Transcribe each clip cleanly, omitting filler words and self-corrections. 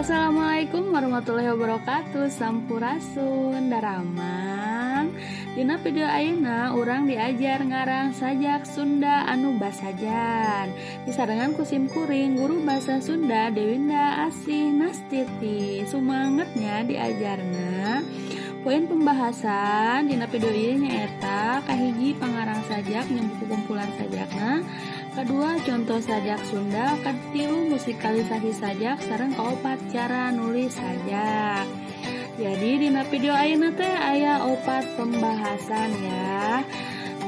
Assalamualaikum warahmatullahi wabarakatuh. Sampurasun daramang. Dina video ayeuna urang diajar ngarang sajak Sunda anu basajan. Disarengan ku sim kuring guru bahasa Sunda Dewinda Asih Nastiti. Sumangetnya diajarna. Poin pembahasan dina video ieu nyaeta kahiji pangarang sajak jeung buku kumpulan sajakna, kedua contoh sajak Sunda, katilu musikalisasi sajak, sareng kaopat cara nulis sajak. Jadi dina video ayeuna teh aya opat pembahasan ya.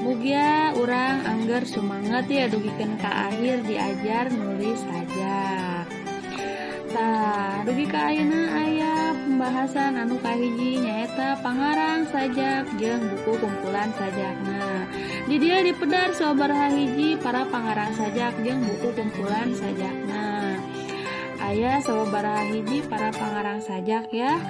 Mugia urang angger sumanget ya dugikeun ka akhir diajar nulis sajak. Tah, dugi ka ayeuna aya pembahasan anu kahiji nyaeta pangarang sajak jeung buku kumpulan sajakna. Di dieu dipedar sabaraha hiji para pangarang sajak jeung buku kumpulan sajakna. Aya sabaraha hiji para pangarang sajak ya.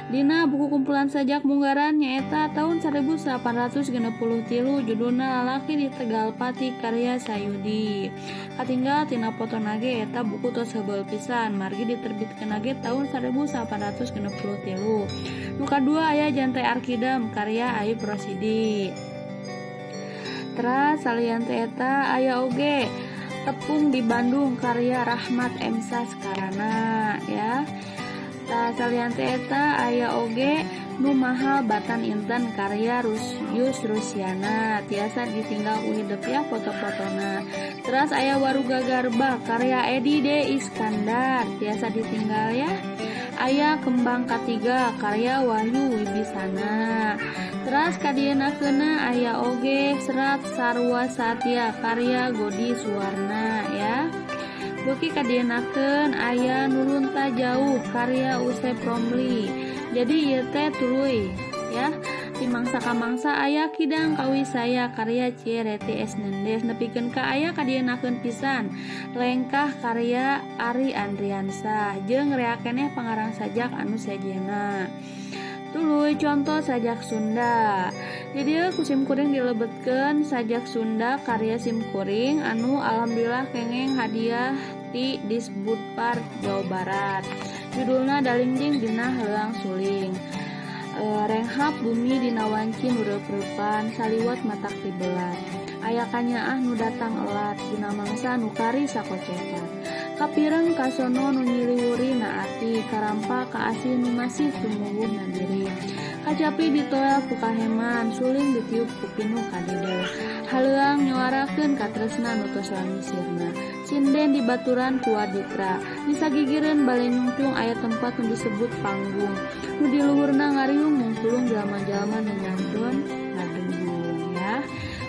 Dina buku kumpulan sajak munggaran nyaeta tahun 1863 judulna Lalaki di Tegal Pati karya Sayudi. Katinggal tina fotona ge eta buku tos heubeul pisan margi diterbitkeun ge tahun 1863. Nu kadua aya Jantai Arkidem karya Ayub Rosidi. Teras salian teh eta aya oge Tepung di Bandung karya Rahmat M. Saskarana ya. Tah salian teh eta aya oge Nu Mahal Batan Inten karya Yus Rusiana, tiasa ditinggal uhidep ya foto-fotona. Terus aya Waruga Garba karya Edi D. Iskandar, tiasa ditinggal ya. Aya Kembang Katiga karya Wahyu Wibisana. Terus kadienakeuna aya oge Serat Sarwa Satya karya Godi Suwarna ya. Beuki kadienakeun aya Nurunta Jauh karya Usep Romli. Jadi ieu teh tuluy ya. Di mangsa ka mangsa aya Kidang Kawisaya karya Cireti S. Nendes, nepikeun ka aya kadienakeun pisan Lengkah karya Ari Andriansah jeung rea keneh pangarang sajak anu sejenna. Tuluy contoh sajak Sunda. Jadi ku sim kuring dilebetkeun sajak Sunda karya sim kuring anu alhamdulillah kengeng hadiah ti Disbudpar Jawa Barat. Judulna Dalingjing Dina Heulang Suling. Renghap bumi dina wanci nu reup-reupan saliwat matak tibelat. Aya kanyaah nu datang elat dina mangsa nu kari sakocepat. Kapireng kasono nu nyiliwuri na ati karampa kaasih nu masih tumuwuh na diri. Kacapi ditoel ku kaheman suling ditiup ku pinuh kadede. Haleuang nyuarakeun katresna nu tos lami sirna. Sinden dibaturan ku waditra. Disagigireun bale nyungcung aya tempat nu disebut panggung. Nu di luhurna ngariung mungtulung jalma-jalma nu nyantun ngadenggung ya.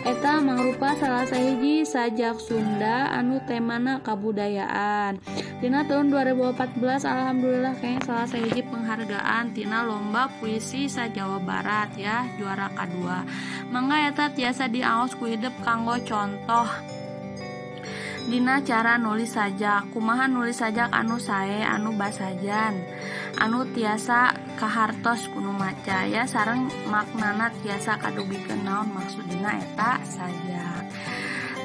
Eta mangrupa salah sahiji sajak Sunda anu temana kabudayaan. Tina tahun 2014 alhamdulillah kayaknya salah sahiji penghargaan tina lomba puisi sa Jawa Barat ya, juara kadua. Mangga eta tiasa diaos ku hidep kanggo contoh dina cara nulis sajak, kumaha nulis sajak anu sae, anu basajan, anu tiasa kahartos kuno maca ya, sareng maknana tiasa kadugikeun naon maksudna eta sajak.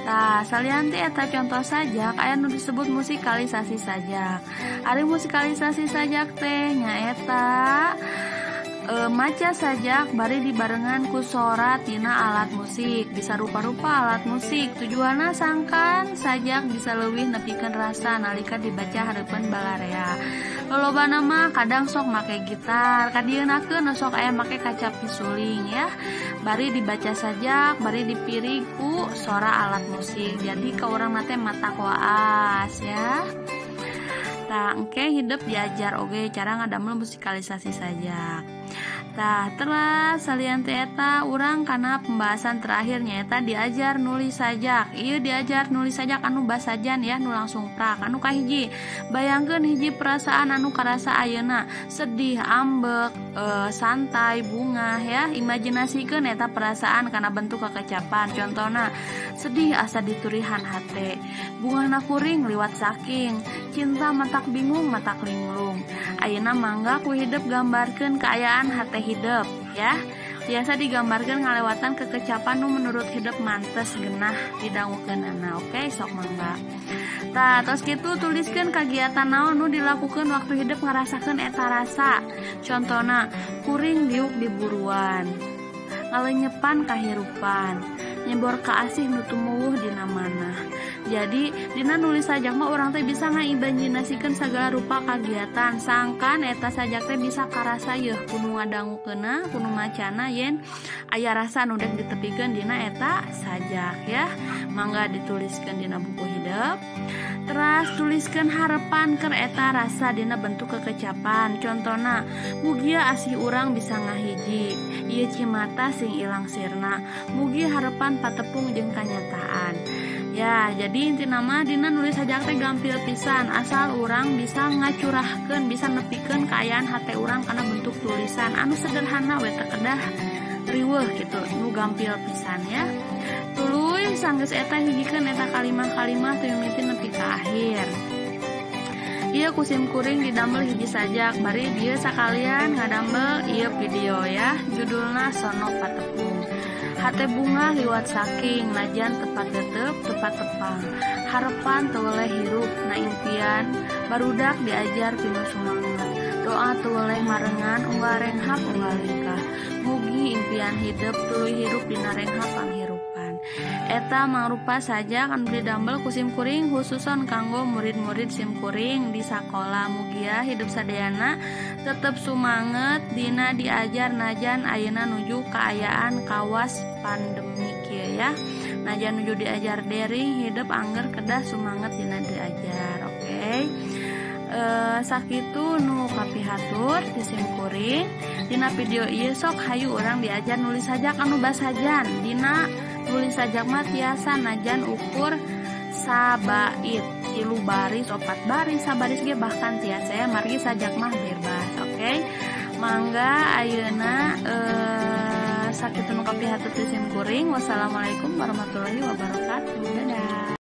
Tah, salian ti eta contoh sajak aya nu disebut musikalisasi sajak. Ari musikalisasi sajak teh nyaeta maca sajak bari dibarengan ku sora tina alat musik, bisa rupa-rupa alat musik. Tujuanna sangkan sajak bisa leuwih nepikeun rasa nalika dibaca hareupeun balarea. Lolobana mah kadang sok make gitar, kadieunakeun sok aya make kacapi suling ya. Bari dibaca sajak, bari dipirig ku sora alat musik. Jadi ka urang teh mata waas ya. Tah, engke hidep diajar oge cara ngadamel musikalisasi sajak. Tah, terus salian teh eta urang kana pembahasan terakhir nyaeta diajar nulis sajak. Ieu diajar nulis sajak anu basajan ya, nu langsung prak. Anu kahiji, bayangkeun hiji perasaan anu karasa ayeuna, sedih, ambek, santai, bungah ya. Imajinasikeun eta perasaan kana bentuk kekecapan. Contohna, sedih asa diturihan hate, bungahna kuring liwat saking, cinta matak bingung matak linglung. Ayeuna mangga ku hidep gambarkeun kaayaan hate hidep ya. Biasa digambarkeun ngalewatan kekecapan nu menurut hidep mantes genah didangukeunana. Oke, sok mangga. Tah tos kitu tuliskeun kagiatan naon nu dilakukeun waktu hidup ngarasakeun eta rasa. Contona kuring diuk di buruan, ngalenyepan kahirupan, nyebor ka asih nu tumuwuh dina manah. Jadi dina nulis sajak mah urang teh bisa ngaimajinasikeun sagala rupa kagiatan, sangkan eta sajak teh bisa karasa yeuh kudu ngadangukeunna, kudu macana yen aya rasa nu dek ditepikeun dina eta sajak ya. Mangga dituliskeun dina buku hidup. Teras tuliskeun harapan keur eta rasa dina bentuk kekecapan. Contona mugia asih urang bisa ngahiji, ieu cimata sing ilang sirna, mugi harapan patepung jeung kanyataan. Ya, jadi intina mah dina nulis sajak teh gampil pisan asal urang bisa ngacurahkeun, bisa nepikeun kaayaan hate urang kana bentuk tulisan anu sederhana we teu kedah riweuh gitu, nu gampil pisan ya. Tuluy sanggeus eta hijikeun eta kalimah-kalimah teu mimiti nepi ka akhir. Ieu ku sim kuring didamel hiji sajak, bari dieu sakalian ngadamel ieu video ya, judulna Sono Patepung. Hate bunga liwat saking najan tepat tetep tepat tepang, harapan teu weleh hirup na impian barudak diajar pinu sumanget, doa teu weleh marengan unggal renghap unggal lingkah, mugi impian hidup tuluy hirup dina renghap panghirupan. Eta mangrupa sajak anu didamel ku sim kuring khususon kanggo murid-murid sim kuring di sakola. Mugia hidup sadayana tetep sumanget dina diajar najan ayeuna nuju kaayaan kawas pandemi kieu ya. Najan nuju diajar daring hidup angger kedah sumanget dina diajar. Oke. Sakitu nu kapihatur ti sim kuring. Dina video ieu sok hayu urang diajar nulis sajak anu basajan. Dina nulis sajak mah tiasa najan ukur sabait, 3 baris, 4 baris, sabaris ge bahkan tiasa ya, margi sajak mah bebas. Oke. Mangga ayeuna sakitu nu kapihatur ti sim kuring. Wassalamualaikum warahmatullahi wabarakatuh. Dadah.